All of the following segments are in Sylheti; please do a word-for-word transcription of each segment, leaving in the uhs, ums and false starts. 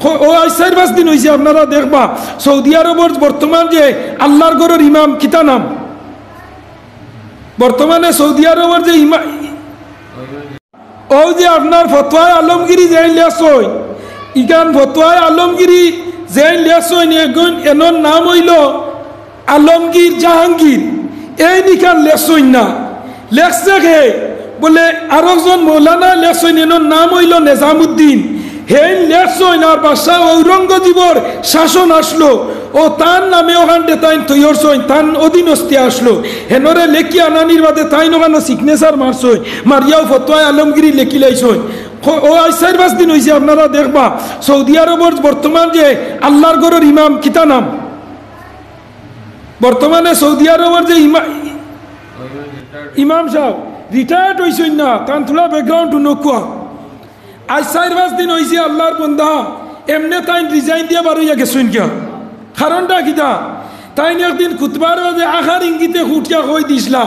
ও, ও আইজ চাইর পাঁচ দিন অইছে, আপনারা দেখবা, সৌদি আরবর বর্তমান যে আল্লার ঘরর ইমাম, কিতা নাম? বর্তমানে সৌদি আরবর যে ইমা-, অউ যে আপনার ফতোয়ায়ে আলমগিরি যেইন লেখছইন, ইখান ফতোয়ায়ে আলমগিরি যেইন লেখছইন, এগুন এনর নাম অইলো আলমগীর জাহাঙ্গীর। এইন ইখান লেখছইন না, লেখছে কে? বলে আরকজন মৌলানা লেখছইন, এনর নাম অইলো নিজামুদ্দিন। হেইন লেখছইন, আর বাদশা ঔরঙ্গজীবর শাসন আছলো, অউ তান নামে অখান দে তাইন তৈয়র ছইন, তান অধীনস্থে আছলো। হেনরে লেখি আনানির বাদে তাইন অখানো signature মারছইন, মারিয়াউ ফতোয়ায়ে আলমগিরি লেখিলাইছইন। খ-, ও আইজ চাইর পাঁচ দিন অইছে, আপনারা দেখবা, সৌদি আরবর বর্তমান যে আল্লার ঘরর ইমাম, কিতা নাম? বর্তমানে সৌদি আরবর যে ইমা-, ইমাম সাব retired অইছইন না, তান থুড়া background হুনউক্কা। আইজ চাইর পাঁচ দিন অইছে আল্লার বন্দা, এমনে তাইন resign দিয়া বারইয়া গেছইন গিয়া। কারণটা কিতা? তাইন একদিন খুতবার মাঝে আখার ইঙ্গিতে খুটিয়া কই দিছলা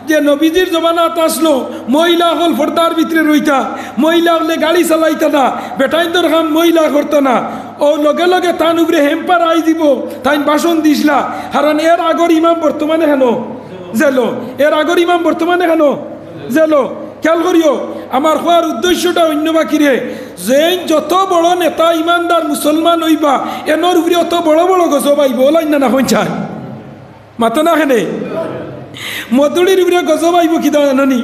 যে নবীজির জমানাত আছলো, মহিলা অকল পর্দার ভিতরে রইতা, মহিলা অকলে গাড়ি চালাইতা না, বেটাইন্তর কাম মহিলা করতা না। অউ লগে লগে তান উপরে hamper আই দিবো, তাইন ভাষণ দিছলা। কারণ এর আগর ইমাম বর্তমানে কেনো জেলো, এর আগর ইমাম বর্তমানে কেনো জেলো। খেয়াল করিও, আমার কওয়ার উদ্দেশ্যটা অইন্য বাকিরে, যেইন যত বড় নেতা, ইমানদার মুসলমান অইবা, এনর উপরে অত বড় বড় গজব আইবো, অলাইন না, না কইন চাই? মাতো না কেনে? মদুড়ির উপরে গজব আইবো কিতা জানো নি?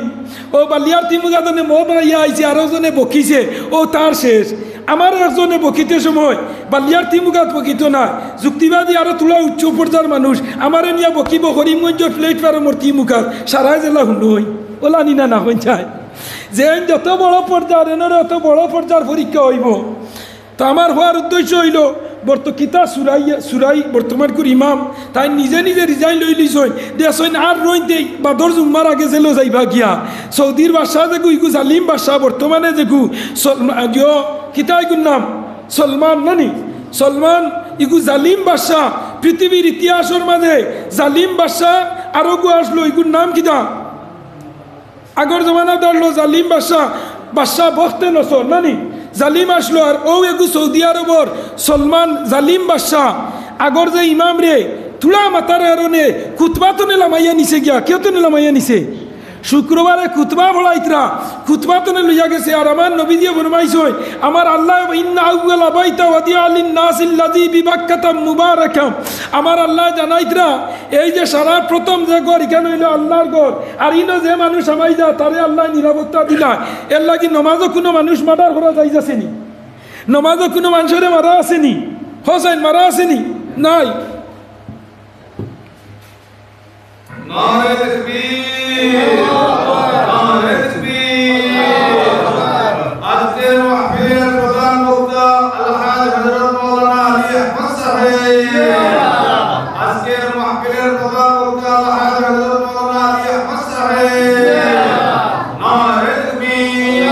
অউ বালিয়ার তিমুগা জনে মদ খাইয়া আইছে, আরকজনে বকিছে, অউ তার শেষ। আমার একজনে বকিতে সময় বালিয়ার তিমুগাত বকিতো না, যুক্তিবাদী আরো থুড়া উচ্চ পর্যায়র মানুষ, আমারে নিয়া বকিবো করিমগঞ্জর platformর তিমুগাত, সারা জেলা হুনইন, অলানি না, না কইন চাই? যেইন যত বড় পর্যায়র, এনরে অত বড় পর্যায়র পরীক্ষা অইবো। তো আমার কওয়ার উদ্দেশ্য অইলো, বর্ত-, কিতা সুরাই, সুরাই বর্তমানকুর ইমাম, তাইন নিজে নিজে resign লইলিছইন, দেশইন আর রইন দেই, বাদর জুম্মার আগে জেলো যাইবা গিয়া। সৌদির বাদশা যেগু, ইগু জালিম বাদশা, বর্তমানে যেগু সল-, ইয়ো, কিতা ইগুর নাম? সলমান নানি? সলমান, ইগু জালিম বাদশা, পৃথিবীর ইতিহাসর মাঝে জালিম বাদশা আরোগু আছলো, ইগুর নাম কিতা? আগর জমানাত আছলো জালিম বাদশা, বাদশা বখতে নসর নানি, জালিম আছলো। আর অউ এগু সৌদি আরবর সলমান জালিম বাদশা, আগর যে ইমামরে থুড়া মাতার কারণে খুতবা তনে লামাইয়া নিছে গিয়া। কিয়তনে লামাইয়া নিছে? শুক্রবারে খুতবা পড়াইতরা, খুতবা তনে লইয়া গেছে। আর আমার নবীজিয়ে ফরমাইছইন, আমার আল্লায়, "ইন্না আউয়ালা বাইতা ওয়াদিআ লিন-নাসিল্লাযী বিবাক্কাতা মুবারাকা।" আমার আল্লায় জানাইতরা, এই যে সারা প্রথম যে ঘর, ইখান অইলো আল্লার ঘর, আর ইনো যে মানুষ হামাইযা, তারে আল্লায় নিরাপত্তা দিলা। এরলাগি নমাজো কুনু মানুষ murder করা জায়েজ আছে নি? নমাজো কুনু মানষরে মারা আছে নি? হোসেন মারা আছে নি? নাই। নারায়ে তাকবীর, নারায়ে তাকবীর। আজকের মাহফিলের প্রধান বক্তা আলহাজ হযরত মাওলানা আলী আহমদ সাহেব। আজকের মাহফিলের প্রধান বক্তা আলহাজ হযরত মাওলানা আলী আহমদ সাহেব। নারায়ে তাকবীর।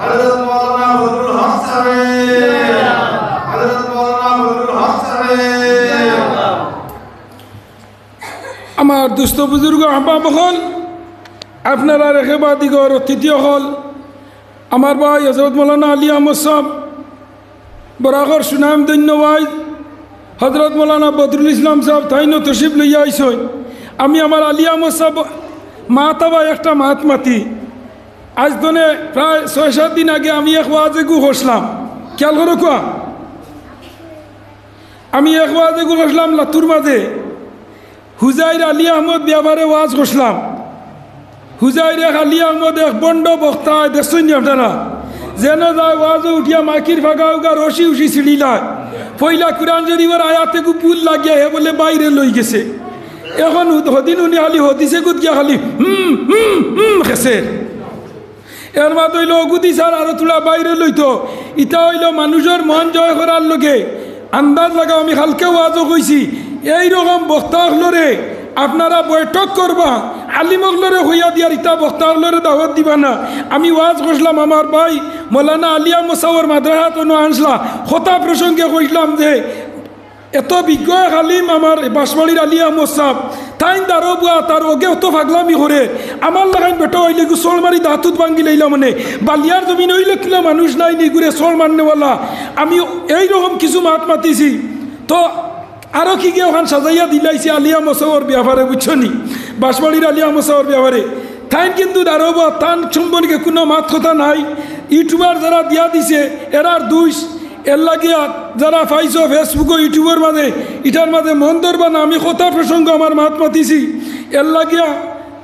হযরত মাওলানা বদরুল হক সাহেব। হযরত মাওলানা বদরুল হক সাহেব। আমার দোস্ত বুজুর্গ আহবাব অকল, আপনারার একেবাদিগর অতিথি অকল, আমার ভাই হযরত মাওলানা আলী আহমদ সাহেব, বরাকর সুনামধন্য ওয়াইজ, হযরত মাওলানা বদরুল ইসলাম সাহেব, তাইনও তশরিফ লইয়া আইছইন। আমি আমার আলী আহমদ সাহেব মাতাবা একটা মাত মাতি। আইজ তনে প্রায় ছয় সাত দিন আগে আমি এক ওয়াজেগু করছলাম, খেয়াল করো কুয়া। আমি এক ওয়াজেগু করছলাম লাতুর মাঝে, হুজাইর আলী আহমদ ব্যাপারে ওয়াজ করছলাম। হুজাইর এক আলী আহমদ এক ভণ্ড বক্তা, দেখছইন নি আপনারা? যেন যায় ওয়াজো উঠিয়া মাকির ফাগা উগা রশি উশি ছিড়িলায়। পয়লা কুরআন শরীফর আয়াতেগু ভুল লাগিয়া হে বলে বাইরে লই গেছে। এখন হুদ-, হদিন উনি খালি হদিসেগুত গিয়া খালি হুম, হুম, হুম খেছে। এর মাত অইলো অগুদি স্যার আরো থুড়া বাইরে লইতো। ইতা অইলো মানুষর মন জয় করার লগে। আন্দাজ লাগাও, আমি কালকে ওয়াজো কইছি, এই রকম বক্তা অকলরে আপনারা বৈঠক করবা, আলিম অকলরে কইয়া দিয়ার ইতা বক্তা অকলরে দাওয়াত দিবা না। আমি ওয়াজ করছলাম, আমার ভাই মৌলানা আলী আহমদ সাহেবর মাদ্রাসাত অনো আনছলা, কথা প্রসঙ্গে কইছলাম যে এত বিজ্ঞ এক আলিম আমার বাঁশবাড়ির আলী আহমদ সাহেব, তাইন দারো বুয়া তার অগে অত ফাগলামি করে, আমার লাখান বেটা অইলে গু চড় মারি দাঁতুত ভাঙ্গি লাইলাম। মানে বালিয়ার জমিন অইলে কিলা মানুষ নাই নি গুরে চড় মারনেওয়ালা। আমি এইরকম কিছু মাত মাতিছি, তো আরো কি গিয়ে ওখান সাজাইয়া দিলাইছি আলী আহমদ সাহেবর ব্যাপারে, বুঝছো নি? বাঁশবাড়ির আলী আহমদ সাহেবর ব্যাপারে। তাইন কিন্তু দারো বুয়া তান সম্পর্কে কোনো মাত কথা নাই। ইউটিউবার যারা দিয়া দিছে, এরার দুষ। এর লাগিয়া যারা পাইছো Facebook-ও, YouTube-র মাঝে, ইটার মাঝে মন ধরবা না, আমি কথা প্রসঙ্গ আমার মাত মাতিছি। এর লাগিয়া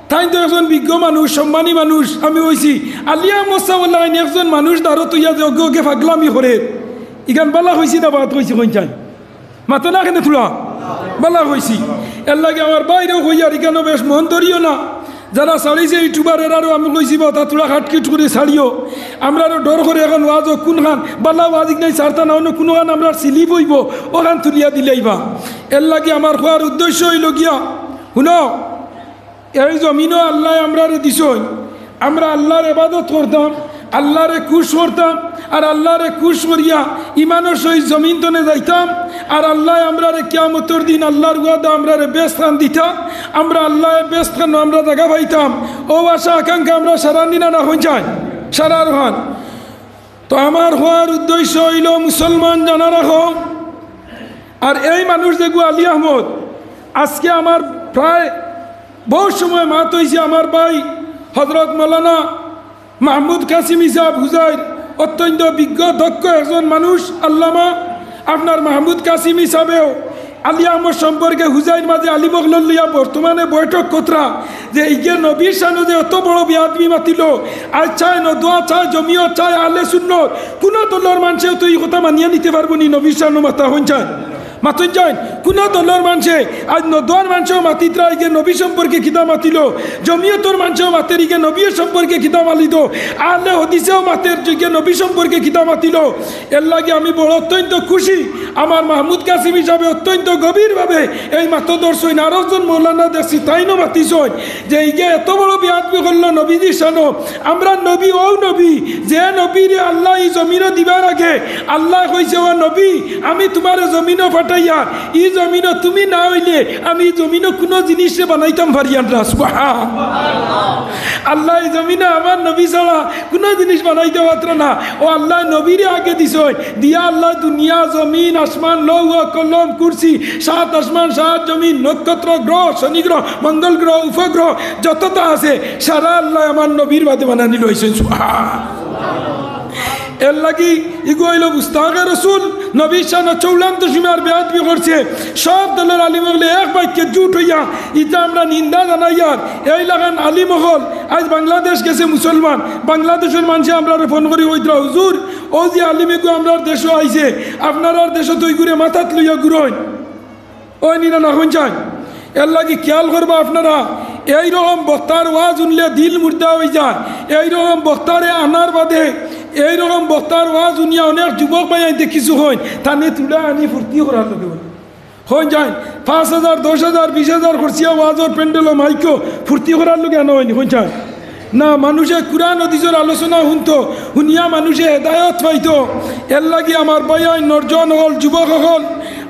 তাইন তো একজন বিজ্ঞ মানুষ, সম্মানী মানুষ, আমি অইছি। আলী আহমদ সাহেব লাইন একজন মানুষ দারো তুইয়া যে অগে অগে ফাগলামি করে, ইখান বালা কইছি না বাদ কইছি কইন চাই? মাতো না কেনে থুড়া? বালা কইছি। এর লাগি আমার ভাইরেও কইয়ার ইখানো বেশ মন ধরিও না। যারা ছাড়িছে ইউটিউবার এরারও আমি কইছি বা তা থুড়া কাটকিট করি ছাড়িও। আমরারও ডর করে এখন ওয়াজও কুনখান, বালা ওয়াজ ইগনাই ছাড়তা না, অন্য কুনখান আমরার স্লিপ অইবো, ওখান তুলিয়া দিলাইবা। এর লাগি আমার কওয়ার উদ্দেশ্য অইলো গিয়া, হুনো, এই জমিনও আল্লায় আমরারে দিছইন, আমরা আল্লার ইবাদত করতাম, আল্লারে খুশ করতাম, আর আল্লারে খুশ করিয়া ইমানর সহিত জমিন তনে যাইতাম। আর আল্লায় আমরারে কিয়ামতর দিন আল্লার ওয়াদা আমরারে বেহেস্ত খান দিতা, আমরা আল্লায় বেহেস্ত খান আমরা জাগা পাইতাম। অউ আশা আকাঙ্ক্ষা আমরা সারা নিনা না হইন চাই, সারা রোহান। তো আমার কওয়ার উদ্দেশ্য অইলো মুসলমান জানা রাখো, আর এই মানুষ যেগু আলী আহমদ, আজকে আমার প্রায় বহু সময় মাত অইছে আমার ভাই হযরত মৌলানা মাহমুদ কাসিমি সাহেব হুজাইর, অত্যন্ত বিজ্ঞ দক্ষ একজন মানুষ, আল্লামা। আপনার মাহমুদ কাসিমি সাহেবেও আলী আহমদ সম্পর্কে হুজাইর মাঝে আলিম অকলর লইয়া বর্তমানে বৈঠক করতরা যে ইগে নবীর শানো যে অত বড় বেয়াদবি মাতিলো, আইজ চায় নদওয়া, চায় জমিয়ত, চায় আহলে সুন্নত, কুনো দলর মানষেও তো ই কথা মানিয়া নিতে পারবো নি নবীর শানো মাতা হইন চায়? মাতইন চাইন, কুনো দলর মানষে, আইজ নদওয়ার মানষেও মাতিতরা ইগে নবী সম্পর্কে কিতা মাতিলো, জমিয়তর মানষেও মাতের ইগে নবীর সম্পর্কে কিতা মাতিলো, আহলে হাদিসেও মাতের ইগে নবী সম্পর্কে কিতা মাতিলো। এর লাগি আমি বড় অত্যন্ত খুশি। আমার মাহমুদ কাসিমি সাহেবে অত্যন্ত গভীরভাবে এই মাতো ধরছইন। আরো একজন মৌলানা দেখছি, তাইনও মাতিছইন যে ইগে এত বড় বেয়াদবি করলো নবীজির শানো। আমরা নবী, অউ নবী, যে নবীরে আল্লায় ই জমিনো দিবার আগে আল্লায় কইছে, "ও নবী, আমি তুমারে জমিনো পাঠাইয়ার, ই জমিনো তুমি না অইলে আমি ই জমিনো কুনো জিনিসরে বানাইতাম পারিয়ার না।" সুবহান। আল্লায় ই জমিনো আমার নবী ছাড়া কুনো জিনিস বানাইতা পারতরা না। অউ আল্লায় নবীরে আগে দিছইন, দিয়া আল্লায় দুনিয়া, জমিন, আসমান, লৌহ, কলম, কুরসি, সাত আসমান, সাত জমিন, নক্ষত্র, গ্রহ, শনি গ্রহ, মঙ্গল গ্রহ, উপগ্রহ, যততা আছে, সারা আল্লায় আমার নবীর বাদে বানানি লইছইন। সুবহান। এর লাগি ইগু অইলো গুস্তাখে রসুল, নবীর শানো চূড়ান্ত সীমার বেয়াদবি করছে। সব দলর আলিম অকলে এক বাক্যে জুট অইয়া ইতা আমরা নিন্দা জানাইয়ার। এই লাখান আলিম অকল আইজ বাংলাদেশ গেছে মুসলমান, বাংলাদেশর মানষে আমরারে ফোন করি কইতরা, "হুজুর, অউ যে আলিম এগু আমরার দেশো আইছে, আপনারার দেশো তো ইগুরে মাথাত লইয়া ঘুরইন।" অয় নি না, না হইন চাই? এর লাগি খেয়াল করবা আপনারা, এইরকম বক্তার ওয়াজ হুনলে দিল মুর্দা অইযায়। এইরকম বক্তারে আনার বাদে, এইরকম বক্তার ওয়াজ হুনিয়া অনেক যুবক ভাইয়াইন্তে কিছু কইন, তানে তুলা আনি ফুর্তি করার লাগি কইন। কইন চাই, পাঁচ হাজার, দশ হাজার, বিশ হাজার খরচিয়া ওয়াজর প্যান্ডেলো মাইকো ফুর্তি করার লাগি আনা অয়নি, কইন চাই? না, মানষে কুরআন হাদিসর আলোচনা হুনতো, হুনিয়া মানষে হেদায়ত পাইতো। এর লাগি আমার ভাইয়াইন, নওজোয়ান অকল, যুবক অকল,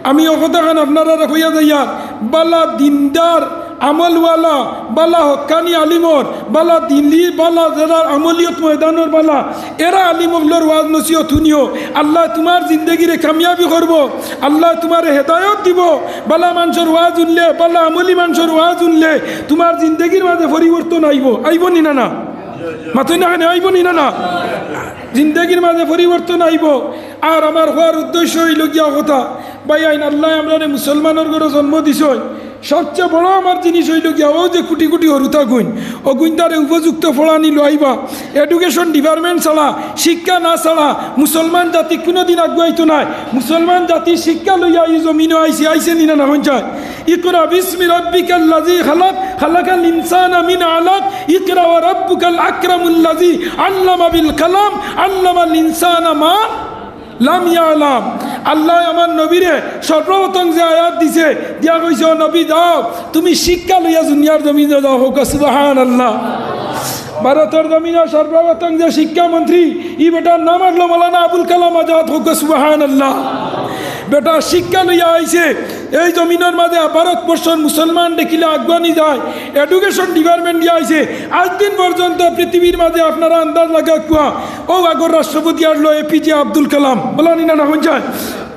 আমি অউ কথাখান আপনারারে কইয়া যাইয়ার, বালা দিনদার, আমলওয়ালা, বালা হক্কানি আলিমর, বালা দিলি, বালা যেরা আমলিয়ত ময়দানর বালা, এরা আলিম অকলর ওয়াজ নসিহত হুনিও। আল্লায় তুমার জিন্দেগিরে কামিয়াবি করবো, আল্লায় তুমারে হেদায়ত দিবো। বালা মানষর ওয়াজ হুনলে, বালা আমলি মানষর ওয়াজ হুনলে তুমার জিন্দেগির মাঝে পরিবর্তন আইবো, আইবো নি না, না? মাতইন না কেনে, আইবো নি না, না? জিন্দেগির মাঝে পরিবর্তন আইবো। আর আমার কওয়ার উদ্দেশ্য অইলো গিয়া কথা, ভাইয়াইন, আল্লায় আমরারে মুসলমানর ঘরো জন্ম দিছইন। সবচেয়ে বড় আমার জিনিস অইলো গিয়া, অউ যে কুটি কুটি হুরুতাগুইন, অগুইনতারে উপযুক্ত পড়ানি লওয়াইবা। Education department ছাড়া, শিক্ষা না ছাড়া মুসলমান জাতি কুনুদিন আগুয়াইতো নায়। মুসলমান জাতি শিক্ষা লইয়া ই জমিনো আইছে, আইছে নি না, না হইন চাই? اقرأ باسم ربك الذي خلق، خلق الإنسان من علق، اقرأ وربك الأكرم الذي علم بالقلم، علم الإنسان ما লাম ইয়ালাম। আল্লায় আমার নবীরে সর্বপ্রথম যে আয়াত দিছে, দিয়া কইছে, "ও নবী, যাও, তুমি শিক্ষা লইয়া দুনিয়ার জমিনো যাও।" কউক্কা সুবহানাল্লাহ। ভারতর জমিনো সর্বপ্রথম যে শিক্ষামন্ত্রী, ই বেটার নাম অইলো মৌলানা আবুল কালাম আজাদ। কউক্কা সুবহানাল্লাহ। বেটা শিক্ষা লইয়া আইছে, এই জমিনর মাঝে ভারতবর্ষর মুসলমান দেখিলে আগুয়ানি যায়, এডুকেশন ডিপার্টমেন্ট দিয়া আইছে। আজ দিন পর্যন্ত পৃথিবীর মাঝে আপনারা আন্দাজ লাগা কুয়া, ও আগর রাষ্ট্রপতি আসলো এপিজে আব্দুল কালাম, বলানি না, না হুনছইন?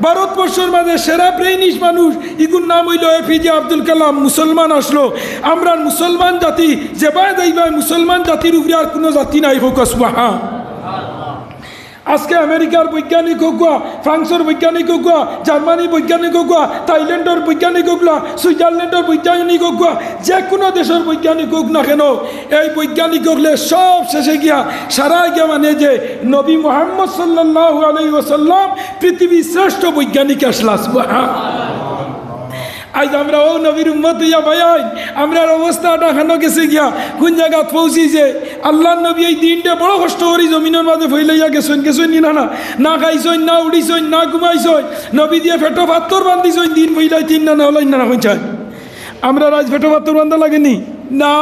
ভারতবর্ষর মাঝে সেরা ব্রেইনিশ মানুষ, ইগুর নাম অইলো এপিজে আব্দুল কালাম, মুসলমান আসলো। আমরার মুসলমান জাতি যেবায় যাইবায়, মুসলমান জাতির উপরে আর কুনু জাতি নাই, কউক্কা সুবহান। আজকে আমেরিকার বৈজ্ঞানিক কউক্কা, ফ্রান্সর বৈজ্ঞানিক কউক্কা, জার্মানি বৈজ্ঞানিক কউক্কা, থাইল্যান্ডর বৈজ্ঞানিক কউক্কা, সুইজারল্যান্ডর বৈজ্ঞানিক কউক্কা, যে কুনু দেশর বৈজ্ঞানিক কউক না কেন, এই বৈজ্ঞানিক অকলে সব শেষে গিয়া, সারা গিয়া মানে যে নবী মুহাম্মদ সাল্লাল্লাহু আলাইহি ওয়াসাল্লাম পৃথিবীর শ্রেষ্ঠ বৈজ্ঞানিক আসলা। সুবহান। আইজ আমরা অউ নবীর উম্মত অইয়া ভাইয়াইন, আমরার অবস্থাটা কেন গেছে গিয়া, কুন জাগাত পৌঁছিছে? আল্লার নবী এই দিনটা বড় কষ্ট করি জমিনর মাঝে ফইলাইয়া গেছইন, গেছইন নি না, না? না খাইছইন, না উড়িছইন, না ঘুমাইছইন। নবীজিয়ে পেটো পাত্তর বান্ধিছইন দিন ফইলাইতা, না, না, অলাইন না, না, কইছইন। আমরার আইজ পেটো পাত্তর বান্ধা লাগেনি? না,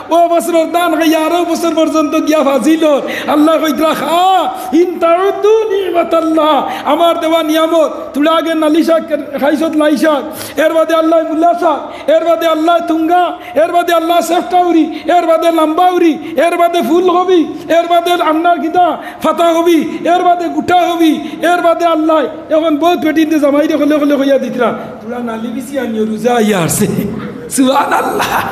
অউ বছরর ধান খাইয়া আরো বছর পর্যন্ত গিয়া ফাজিল। আল্লায় কইতরা, "খা, ইন তাউদ্দু নি'মাতাল্লাহ।" আমার দেওয়া নিয়ামত, তুরা আগে নালি শাক খাইছত, লাই শাক, এর বাদে আল্লায় মূলা শাক, এর বাদে আল্লায় তুঙ্গা, এর বাদে আল্লায় সেফটাউরি, এর বাদে লাম্বাউরি, এর বাদে ফুলকবি, এর বাদে আপনার কিতা পাতাকবি, এর বাদে গুটাকবি, এর বাদে আল্লায় অখন বউত বেটিন্তে জামাইরে কলে কলে কইয়া দিতরা, "তুরা নালি বিছি আনিও, রোজা আইয়া হারছে।" সুবহানাল্লাহ।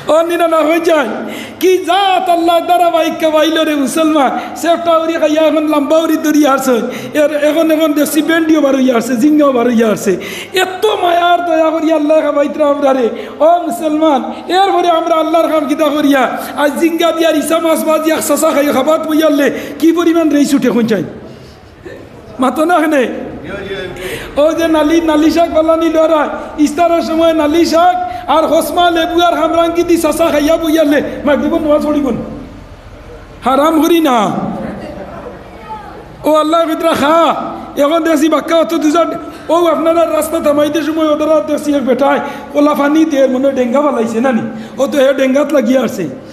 অউ নি না, না কইছইন? কি জাত আল্লায় ধারাবাহিক খাবাইলো রে মুসলমান। সেফটাউরি খাইয়া অখন লাম্বাউরি ধরি হারছে। এর অখন, অখন দেখছি ভেন্ডিও বার অইয়া হারছে, ঝিঙ্গাও বার অইয়া হারছে। এত মায়ার দয়া করি আল্লায় খাবাইতরা আমরারে। ও মুসলমান, এরপরে আমরা আল্লার কাম কিতা করিয়া? আইজ ঝিঙ্গা দিয়া ইছা মাছ ভাজিয়া চাচা খাইয়া খাবাত বইয়ালে কি পরিমাণ রেইস উঠে, কইছইন? মাতো না কেনে? অউ যে নালি, নালি শাক বালানি লড়াই, ইফতারর সময় নালি শাক আর হসমা লেবু আর হামরাঙ্গি দি চাচা খাইয়া বইয়ালে মাগরিবর নমাজ পড়িবো না। হারাম করি না। অউ আল্লায় কইতরা, "খা।" অখন দেখছি বাক্কা অত দুজান, অউ আপনারা রাস্তাত হামাইতে সময় অউ দেখছি এক বেটায় কলা পানি দের, মনে অয় ডেঙ্গা ফালাইছে না নি? অউ তো হে ডেঙ্গাত লাগিয়া আছে।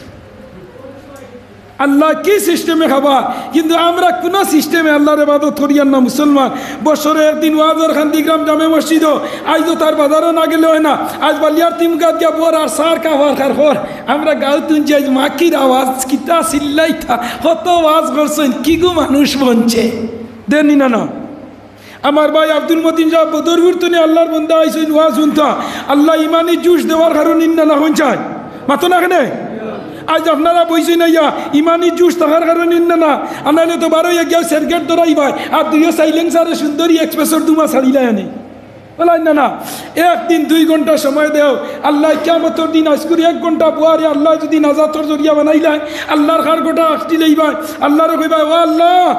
আল্লায় কি সিস্টেমে খাবা, কিন্তু আমরা কুনু সিস্টেমে আল্লার ইবাদত করিয়ার না মুসলমান। বছরে একদিন ওয়াজর কান্দিগ্রাম জামে মসজিদো, আইজও তার বাজারো না গেলে অয় না। আইজ বালিয়ার তিমুকাত গিয়া বর আর সার কাফার খার খর। আমরা গাউত হুনছি আইজ মাকির আওয়াজ, কিতা চিল্লাইতা, কত ওয়াজ করছইন, কিগু মানুষ বনছে। দেনি না, না। আমার ভাই আব্দুল মতিন সাব বদরপুর তনে আল্লার বন্দা আইছইন ওয়াজ হুনতা। আল্লায় ইমানি জুশ দেওয়ার কারণে ইন্না না কইছইন। মাতো না কেনে? আইজ আপনারা বইছইন আইয়া ইমানি জুশ থাকার কারণে ইন্না না। আনাইলে তো বারো এক গিয়া সেরগেট ধরাইবায়। আর দুইও সাইলেন্সারে সুন্দরী এক্সপ্রেসর ধুমা ছাড়িলায় আনে। বলাইন না, না। একদিন দুই ঘন্টা সময় দেও। আল্লায় কিয়ামতর দিন আইজকুর এক ঘন্টা বওয়ারে আল্লায় যুদি নাজাতর জরিয়া বানাইলায়, আল্লার খারগোটা আখটি লইবায়, আল্লারে কইবায়, "ও আল্লাহ,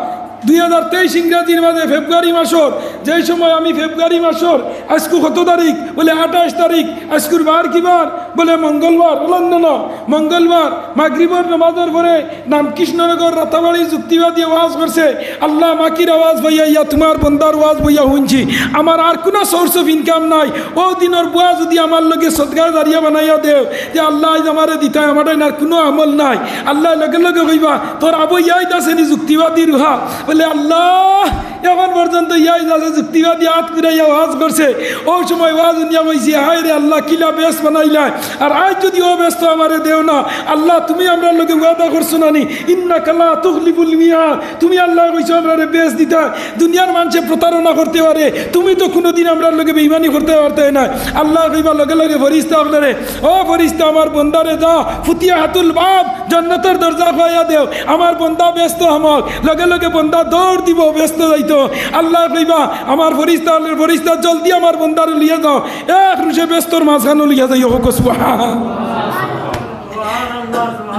দুই হাজার তেইশ ইংরাজির মাঝে ফেব্রুয়ারি মাসর, যেই সময় আমি ফেব্রুয়ারি মাসর, আইজকু কত তারিখ?" বলে, "আঠাইশ তারিখ।" আইজকুর বার কি বার? বলে, "মঙ্গলবার।" বলেন, "না, না, মঙ্গলবার।" মাগরিবর নামাজর পরে রামকৃষ্ণনগর রাতাবাড়ি যুক্তিবাদী ওয়াজ করছে, আল্লাহ মাকির আওয়াজ বইয়া ইয়া তুমার বন্দার ওয়াজ বইয়া হুনছি, আমার আর কুনু source of income নাই। অউ দিনর বুয়া যুদি আমার লগে সদকা জারিয়া বানাইয়া দেও, যে আল্লাহ আইজ আমারে দিতায়, আমার আর কুনু আমল নাই। আল্লায় লগে লগে কইবা, "তোর আবো ইয়াইত আছে নি যুক্তিবাদী রুহা?" বলে, "আল্লাহ, এখন পর্যন্ত ইয়াইত আছে যুক্তিবাদী আত কুরাইয়া ওয়াজ করছে।" অউ সময় ওয়াজ হুনিয়া কইছি, "হায় রে আল্লাহ, কিলা বেহেস্ত বানাইলায়। আর আইজ যুদি অউ বেহেস্ত আমারে দেও না, আল্লাহ তুমি আমরার লগে ওয়াদা করছো না নি, ইন্নাকা লা তুখলিফুল মিয়াদ।" তুমি আল্লায় কইছো আমরারে বেহেস্ত দিতায়। দুনিয়ার মানষে প্রতারণা করতে পারে, তুমি তো কুনুদিন আমরার লগে বেইমানি করতে পারতায় নায়। আল্লায় কইবা লগে লগে ফিরিস্তা অকলরে, "ও ফিরিস্তা, আমার বন্দারে যাও, ফুতিহাতুল বাব, জান্নাতর দরজা খুয়াইয়া দেও, আমার বন্দা বেহেস্ত হামাউক।" লগে লগে বন্দা দৌড় দিবো, বেহেস্ত যাইতো। আল্লায় কইবা, "আমার ফিরিস্তা অকলরে, ফিরিস্তা জলদি আমার বন্দারে লইয়া যাও।" এক রুশে বেহেস্তর মাঝখানো লইয়া যাইও, কউক্কা সুবহান।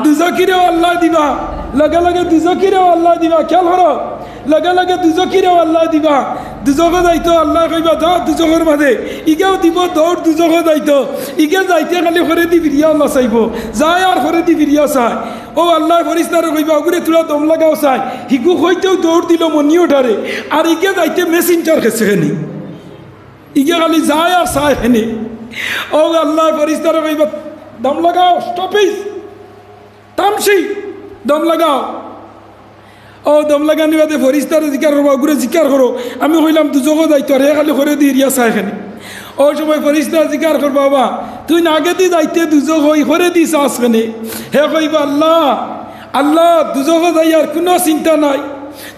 দুজখিরেও আল্লায় দিবা, লগে লগে দুজখিরেও আল্লায় দিবা। খেয়াল করো, লগে লগে দুজখিরেও আল্লায় দিবা। দুজখো যাইতো, আল্লায় কইবা, "যাও দুজখর মাঝে।" ইগেও দিবো দৌড়, দুজখো যাইতো। ইগে যাইতে খালি খরেদি ফিরিয়া আল্লাহ চাইবো, যায় আর খরেদি ফিরিয়া চায়। অউ আল্লায় ফিরিস্তারে কইবা, "অগুরে তুরা দম লাগাও চাই।" হিগু কইতেউ দৌড় দিলো মনিও ডারে, আর ইগে যাইতে মেসেঞ্জার খেছে খেনি। ইগে খালি যায় আর চায় খেনি। অউ আল্লায় ফিরিস্তারে কইবা, "দম লাগাও, stop it, থামছি, দম লাগাও।" ও দম লাগানি বাদে ফরিস্তারে জিকার করবা, "ওগুরে জিকার করো।" আমি কইলাম, "দুজখো যাইতো, আর হে খালি খরেদি ফিরিয়া চায় কেনে।" ও সময় ফরিস্তা জিকার করবা, "বাবা, তুই না আগেদি যাইতে দুজখো, ই খরেদি চাস কেনে?" হে কইবা, "আল্লাহ, আল্লাহ, দুজখো যাইয়ার কুনু চিন্তা নাই।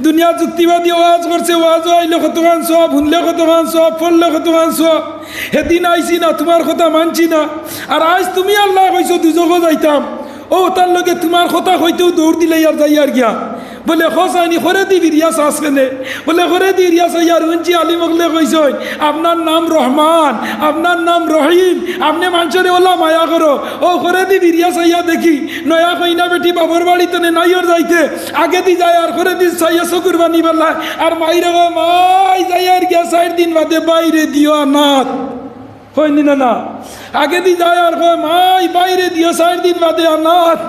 দুনিয়া যুক্তিবাদী ওয়াজ করছে, ওয়াজও আইলে কতখান সওয়াব, হুনলে কতখান সওয়াব, পড়লে কতখান সওয়াব। হেদিন আইছি না, তুমার কথা মানছি না। আর আইজ তুমি আল্লায় কইছো দুজখো যাইতাম।" ও তার লগে তুমার কথা কইতেউ দৌড় দিলাইয়ার যাইয়ার গিয়া। বলে, "খোঁজ আইনি খরেদি ফিরিয়া চাস কেনে?" বলে, "খরেদি ফিরিয়া চাইয়ার হুনছি আলিম অকলে কইছইন, আপনার নাম রহমান, আপনার নাম রহিম, আপনে মানষরে অলা মায়া করো। ও খরেদি ফিরিয়া চাইয়া দেখি, নয়া কইনা বেটি বাপর বাড়ি তনে নাইওর যাইতে, আগেদি যায় আর খরেদি চাইয়া চকুর পানি ফালায়, আর মাইরে কয়, 'মাই, যাইয়ার গিয়া চাইর দিন বাদে বাইরে দিও আনাত।'" কইন নি না না? আগেদি যায় আর কয়, "মাই, বাইরে দিও চাইর দিন বাদে আনাত।"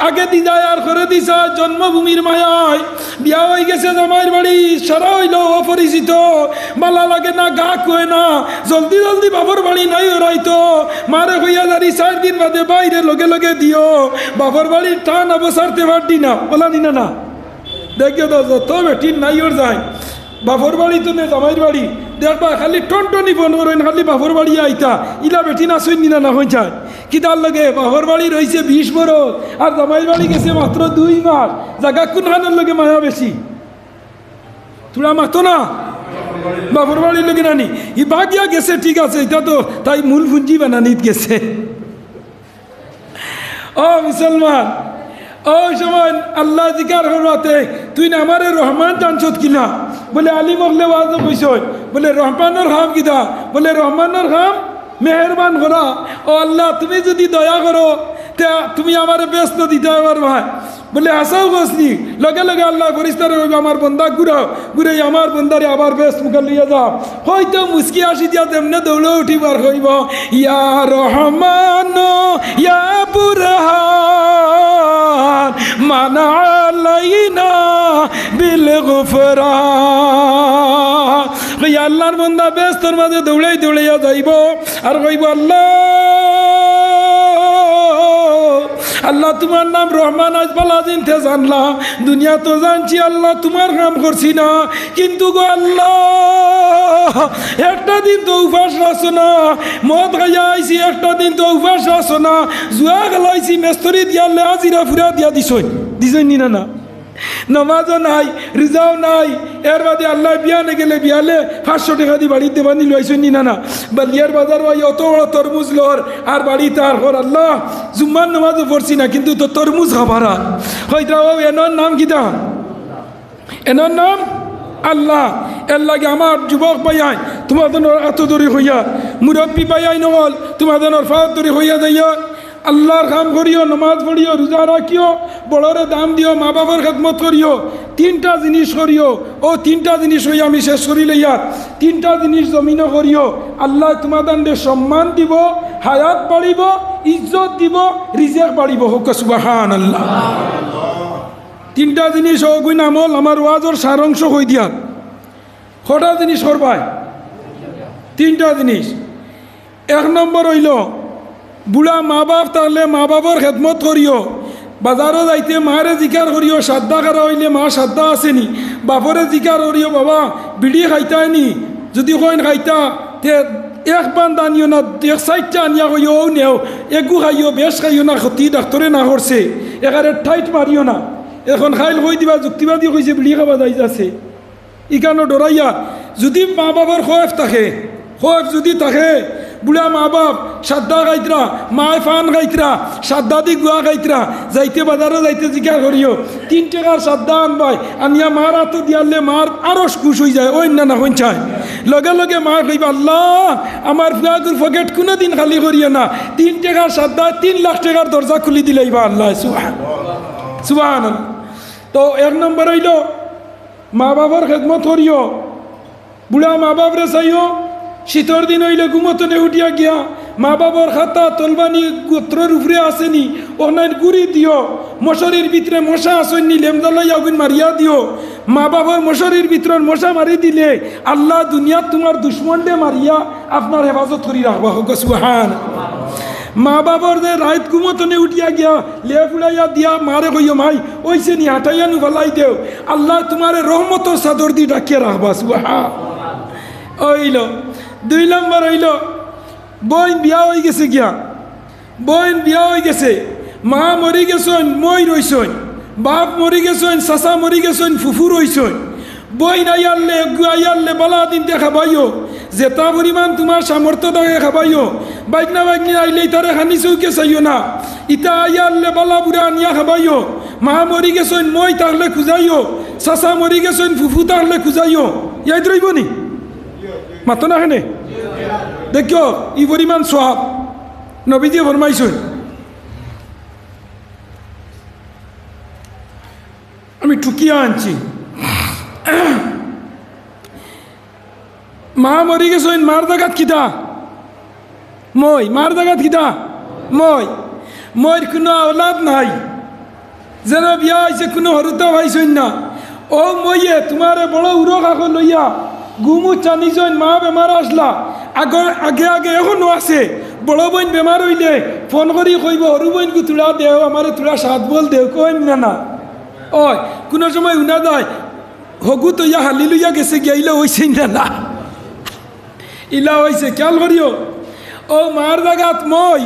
আগেদি যায় আর খরেদি চায় জন্মভূমির মায়ায়। বিয়া অইগেছে জামাইর বাড়ি, সারা অইলো অপরিচিত, বালা লাগে না, গা কয় না, জলদি জলদি বাপর বাড়ি নাইওর আইতো। মারে কইয়া যারি চাইর দিন বাদে বাইরে লগে লগে দিও, বাপর বাড়ির টান আবো ছাড়তে পারডি না, অলা নি না না? দেখিও তো, যত বেটির নাইওর যায়, বাপর বাড়ি তনে জামাইর বাড়ি, দেখবায় খালি টনটনি ফোন করইন, খালি বাপর বাড়ি আইতা। ইলা বেটিন আছইন নি না না? কইন চাই। কিতার লগে? বাপর বাড়ি রইছে বিশ বরস, আর জামাইর বাড়ি গেছে মাত্র দুই মাস। জাগা কুনখানর লগে মায়া বেশি? তুরা মাতো না? বাপর বাড়ির লগে নানি? ই বাগিয়া গেছে, ঠিক আছে, ইটা তো তাই মূল পুঞ্জি বানানিত গেছে। ও মুসলমান, ও সময় আল্লায় জিকার করবাতে, "তুই না আমারে রহমান জানছত কিনা?" বলে, "আলিম অকলে ওয়াজো কইছইন।" বলে, "রহমানর কাম কিতা?" বলে, "রহমানর কাম মেহেরবান করা। ও আল্লাহ, তুমি যুদি দয়া করো, তে তুমি আমারে বেহেস্ত দিতায় পারবায়।" বলে, "হাছাউ কছনি?" লগে লগে আল্লায় ফরিস্তারে কইবা, "আমার বন্দা ঘুরাও।" ঘুরে আমার বন্দারে আবার বেহেস্ত মুখা লইয়া যাও। কইতো মুস্কি হাসি দিয়া যেমনে দৌড়ো উঠিবার কইবো, "ইয়া রহমান, ইয়া বুরহান, মান আলাইনা বিল গুফরান।" কই আল্লাহর বন্দা বেহেস্তর মাঝে দৌড়াই দৌড়াইয়া যাইবো, আর কইবো, "আল্লাহ, আল্লাহ, তুমার নাম রহমান, আইজ বালা চিনতে জানলাম। দুনিয়া তো জানছি আল্লাহ, তুমার কাম করছি না, কিন্তু গো আল্লাহ, একটা দিন তো উপাস রাখছো না, মদ খাইয়া আইছি, একটা দিন তো উপাস রাখছো না, জুয়া খেলাইছি, মেস্তরি দিয়া লে আজিরা ফুরা দিয়া দিছইন, দিছইন নি না না?" নমাজও নাই, রোজাও নাই, এর বাদে আল্লায় বিয়ানে গেলে বিয়ালে পাঁচশো টেকা দি বাড়িত দেবানি লইছইন নি না না? বালিয়ার বাজারো আইয়া অত বড় তরমুজ লর, আর বাড়িত আর কর, "আল্লাহ, জুম্মার নমাজও পড়ছি না, কিন্তু তো তরমুজ খাবার আর।" কইতরা, "ও, এনর নাম কিতা? এনর নাম আল্লাহ।" এর লাগি আমার যুবক ভাইয়াইন, তুমাদের আতো ধরি কইয়ার, মুরব্বী ভাইয়াইন অকল, তুমাদের পাও ধরি কইয়া যাইয়ার, আল্লাহর কাম করিও, নমাজ পড়িও, রোজা রাখিও, বড়রে দাম দিও, মা বাপর খেদমত করিও, তিনটা জিনিস করিও। ও তিনটা জিনিস কইয়া আমি শেষ করি লইয়ার। তিনটা জিনিস জমিনো করিও, আল্লায় তুমাদানরে সম্মান দিবো, হায়াত বাড়িবো, ইজ্জত দিবো, রিজেক বাড়িবো। কউক্কা সুবহানাল্লাহ। তিনটা জিনিস অগুইন আমল, আমার ওয়াজর সারাংশ কই দিয়ার। কটা জিনিস করবায়? তিনটা জিনিস। এক নম্বর অইলো, বুড়া মা বাপ থাকলে মা বাপর খেদমত করিও। বাজারো যাইতে মারে জিকার করিও, সাদ্দা খারা অইলে, "মা, সাদ্দা আছে নি?" বাপরে জিকার করিও, "বাবা, বিড়ি খাইতায় নি?" যুদি কইন খাইতা, তে এক বান্দা আনিও না, এক চাইরটা আনিয়া কইও, "অউ নেও, এগু খাইও, বেশ খাইও না, ক্ষতি ডাক্তরে না করছে, এগারে টাইট মারিও না।" এখন খাইল কই দিবা, যুক্তিবাদী কইছে, বিড়ি খাওয়া জায়েজ আছে। ইখানো ডরাইয়া, যুদি মা বাপর খয়েফ থাকে, খয়েফ যুদি থাকে, বুড়া মা বাপ সাদ্দা খাইতরা, মায় পান খাইতরা, সাদ্দা দি গুয়া খাইতরা, যাইতে বাজারো যাইতে জিকার করিও, তিন টেকার সাদ্দা আনবায়, আনিয়া মার আতো দিয়ারলে মার আরশ খুশ অইযায়, অইন না না কইন চাই। লগে লগে মায় কইবা, "আল্লাহ, আমার ফুয়াগুর পকেট কুনুদিন খালি করিও না।" তিন টেকার সাদ্দায় তিন লাখ টেকার দরজা খুলি দিলাইবা আল্লায়। সুবহান, সুবহানাল্লাহ। তো এক নম্বর অইলো, মা বাপর খেদমত করিও, বুড়া মা বাপরে চাইও। শীতর দিন অইলে ঘুমো তনে উঠিয়া গিয়া মা বাপর খাতা তলবানি গতরর উপরে আছে নি, অখান গুড়ি দিও। মশারির ভিতরে মশা আছইন নি, লেম জ্বালাইয়া অগুইন মারিয়া দিও। মা বাপর মশারির ভিতরর মশা মারি দিলে আল্লায় দুনিয়াত তুমার দুশমনরে মারিয়া আপনার হেফাজত করি রাখবা। কউক্কা সুবহান। মা বাবার যে রাইত ঘুমো থনে উঠিয়া গিয়া লেপ উড়াইয়া দিয়া মারে কইও, "মাই, অইছে নি, হাটাইয়া নু ফালাই দেও।" আল্লায় তুমারে রহমতর চাদর দি ঢাকিয়া রাখবা। সুবহান। অইলো। দুই নম্বর অইলো, বইন বিয়া অইগেছে গিয়া, বইন বিয়া অইগেছে, মা মরি গেছইন, মই রইছইন, বাপ মরি গেছইন, চাচা মরি গেছইন, ফুফু রইছইন। বইন আইয়ারলে, এগু আইয়ারলে বালা দিন দে খাবাইও, যেতা পরিমাণ তুমার সামর্থ্য থাকে খাবাইও। বাইগনা বাইগনি আইলে ইতারে খানি চউখে চাইও না। ইতা আইয়ারলে বালা বুরা আনিয়া খাবাইও। মা মরি গেছইন, মই থাকলে খুজাইও। চাচা মরি গেছইন, ফুফু থাকলে খুজাইও। ইয়াদ রইবো নি? মাতো না কেনে? দেখিও, ই পরিমাণ সওয়াব নবীজিয়ে ফরমাইছইন। আমি টুকিয়া আনছি। মা মরি গেছইন, মার জাগাত কিতা? মই। মার জাগাত কিতা? মই। মইর কুনু আওলাদ নাই। যেন বিয়া অইছে, কুনু হুরুতা পাইছইন না। অউ মইয়ে তুমারে বড় উরো কাকো লইয়া ঘুমো চানিছইন, মা বেমার আছলা। আগর, আগে আগে এখনো আছে। বড় বইন বেমার অইলে ফোন করি কইবো, "হুরু বইনগু তুড়া দেও, আমারে তুড়া সাত বল দেও", কইন না না? অয়, কুনু সময় হুনা যায়, হগু তো ইয়া হালি লইয়া গেছে গিয়া, ইলা অইছে না না? ইলা অইছে, খিয়াল করিও। অউ মার জাগাত মই,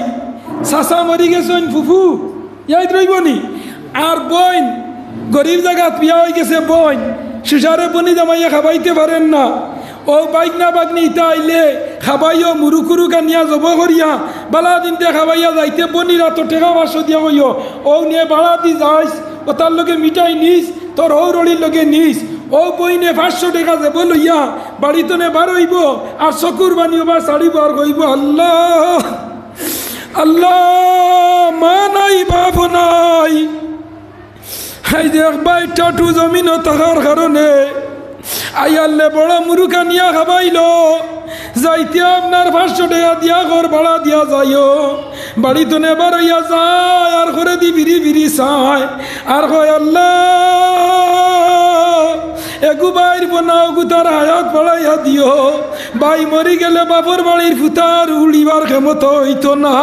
চাচা মরি গেছইন ফুফু, ইয়াদ রইবো নি? আর বইন, গরিব জাগাত বিয়া অইগেছে বইন, শ্বশুরে বনি জামাইয়ে খাবাইতে পারের না। অউ বাইগনা বাইগনি ইতা আইলে খাবাইও, মুরুকুরু কানিয়া জবো করিয়া, বালা দিন দে খাবাইয়া যাইতে বনির আতো টেকা পাঁচশো দিয়া কইও, "অউ নে বাড়া দি যাইস, অতার লগে মিঠাই নিস, তোর হউরড়ির লগে নিস।" অউ বইনে পাঁচশো টেকা জেবো লইয়া বাড়ি থনে বার অইবো, আর চকুর পানি ওবা ছাড়িবো আর কইবো, "আল্লা, আল্লা, মা নাই, বাপ নাই।" এই যে এক ভাই টাটু জমিনো থাকার কারণে আইয়ারলে বড় মুরুকা নিয়া খাবাইলো, যাইতে আপনার পাঁচশো টেকা দিয়া ঘর ভাড়া দিয়া যাইও। বাড়ি থনে বার অইয়া যায়, আর ঘরেদি ফিরি ফিরি চায়, আর কয়, "আল্লা, এগু ভাইর বনা অগু তার হায়াত বাড়াইয়া দিও। ভাই মরি গেলে বাপর বাড়ির ফুতার উড়িবার ক্ষমতা অইতো না।"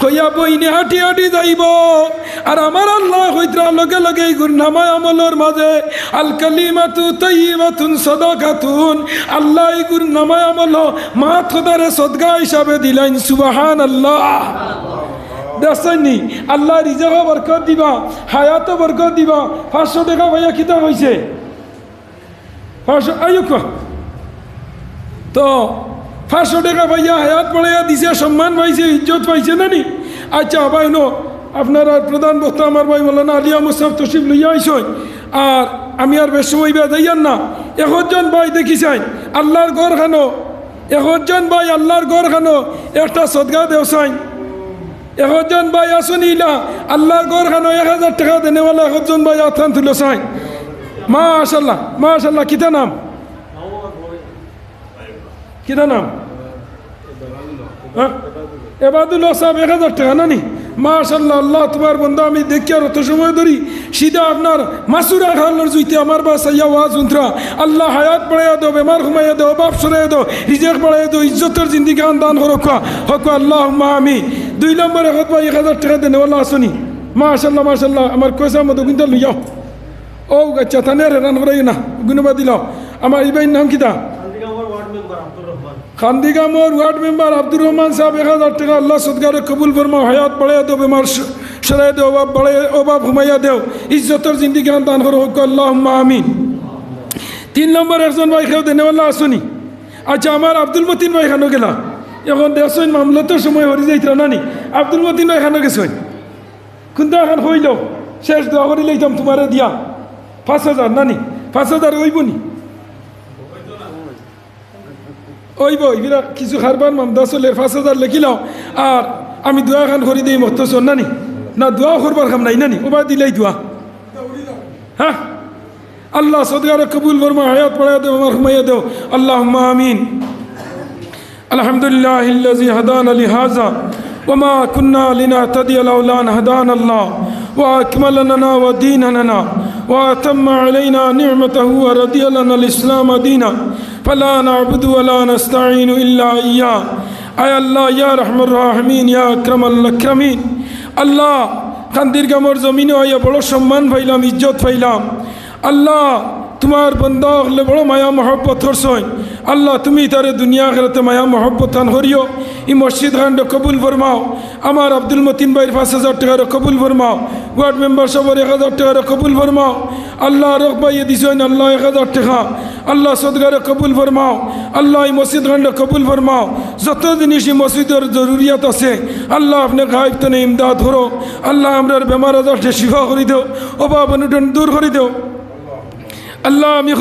কইয়া বইনে হাঁটি হাঁটি যাইবো। আর আমার আল্লায় কইতরা লগে লগে ইগুর নামায় আমলর মাঝে আল কালিমাতু তাইয়িবাতুন সাদাকাতুন। আল্লায় ইগুর নামায় আমলো মাত কথারে সদকা হিসাবে দিলাইন। সুবহানাল্লাহ। দেখছইন নি? আল্লায় রিজিকো বরকত দিবা, হায়াতো বরকত দিবা। পাঁচশো টেকা পাইয়া কিতা কইছে? পাঁচশো, আইয়ো কও। তো পাঁচশো টেকা পাইয়া হায়াত বাড়াইয়া দিছে, সম্মান পাইছে, ইজ্জত পাইছে না নি? আচ্ছা, ভাই, হুনো, আপনারার প্রধান বক্তা আমার ভাই মৌলানা আলী আহমদ সাহেব তশরিফ লইয়া আইছইন, আর আমি আর বেশ সময় বেয়া যাইয়ার না। একজন ভাই দেখি চাইন, আল্লার ঘর খানো, একজন ভাই আল্লার ঘর খানো একটা সদকা দেও চাইন। একজন ভাই আছইন ইলা, আল্লার ঘর খানো এক হাজার টেকা দেনেওয়ালা একজন ভাই আতখান তুলো চাইন। মাশাআল্লাহ, মাশাআল্লাহ। কিতা নাম? কিতা নাম? হ্যাঁ? এবাদুল হক সাহেব, এক হাজার টেকা না নি? মাশাআল্লাহ, আল্লাহ তুমার বন্দা আমি দেখিয়ার অত সময় ধরি সিধা আপনার মাসুরা খালর জুইতে আমার বাসাইয়া ওয়াজ হুনতরা। আল্লাহ হায়াত বাড়াইয়া দেও, বেমার কমাইয়া দেও, অভাব সরাইয়া দেও, রিজিক বাড়াইয়া দেও, ইজ্জতর জিন্দেগি খান দান করউক্কা। কউক্কা আল্লাহুম্মা আমিন। দুই নম্বর একজন ভাই এক হাজার টেকা দেনেওয়ালা আছইন নি? মাশাআল্লাহ, মাশাআল্লাহ। আমার কইসা মতো কিন্তু লইয়াও। ও আচ্ছা, তানে আর হেরান করাইও না, গুনবা দিলাও। আমার ই ভাইর নাম কিতা? কান্দিগামর ওয়ার্ড মেম্বার আব্দুর রহমান সাহেব এক হাজার টেকা আল্লাহ সদকারে কবুল ফরমাও, হায়াত বাড়াইয়া দেও, বেমার স-, সরাইয়া দেও, অভাব বাড়াইয়া, অভাব কমাইয়া দেও, ইজ্জতর জিন্দেগি খান দান করউক্কা, আল্লাহুম্মা আমিন। তিন নম্বর একজন ভাই কেউ দেনেওয়ালা আছইন নি? আচ্ছা, আমার আব্দুল মতিন ভাই খানো গেলা? এখন দেখছইন মামলতর সময় হরি যাইতরা না নি? আব্দুল মতিন ভাই খানো গেছইন? কুনটা খান কইলো? শেষ দোয়া করি লইতাম তুমারে দিয়া। পাঁচ হাজার না নি? পাঁচ হাজার অইবো নি? অইবো, ইবিরা কিছু কারবার মামদা চলের, পাঁচ হাজার লেখিলাও। আর আমি দোয়া খান করি দেই মখতসর না নি? না, দোয়া করবার কাম নাই না নি? ওবা দিলাই দোয়া। হ্যাঁ? আল্লাহ সদকারে কবুল ফরমা, হায়াত বাড়াইয়া দেও, আমার কমাইয়া দেও। আল্লাহুম্মা আমিন। الحمد لله الذي هدانا لهذا وما كنا لنهتدي لولا أن هدانا الله وأكمل لنا ودينا لنا وأتم علينا نعمته ورضي لنا الإسلام دينا فلا نعبد ولا نستعين إلا إياه আয় আল্লাহ, ইয়া রহমান রাহমিন, ইয়া আকরামাল আকরামিন, আল্লাহ, কান্দিরগামর জমিনো আইয়া বড় সম্মান পাইলাম, ইজ্জত পাইলাম। আল্লাহ, তুমার বন্দা অকলে বড় মায়া মহব্বত করছইন। আল্লাহ, তুমি তারে দুনিয়া আখেরাতে মায়া মহব্বত খান করিও। ই মসজিদ খানরে কবুল ফরমাও। আমার আব্দুল মতিন ভাইর পাঁচ হাজার টেকারে কবুল ফরমাও। ওয়ার্ড মেম্বার সাবর এক হাজার টেকারে কবুল ফরমাও। আল্লাহ, রক ভাইয়ে দিছইন, আল্লাহ, এক হাজার টেকা। আল্লাহ, সদকারে কবুল ফরমাও। আল্লাহ, ই মসজিদ খানরে কবুল ফরমাও। যত জিনিস ই মসজিদর জরুরিয়াত আছে, আল্লাহ, আপনে গাইব তনে ইমদাদ করো। আল্লাহ, আমরার বেমার আজাররে শিফা করি দেও, অভাব অনটন দূর করি দেও। আল্লাহ, আমি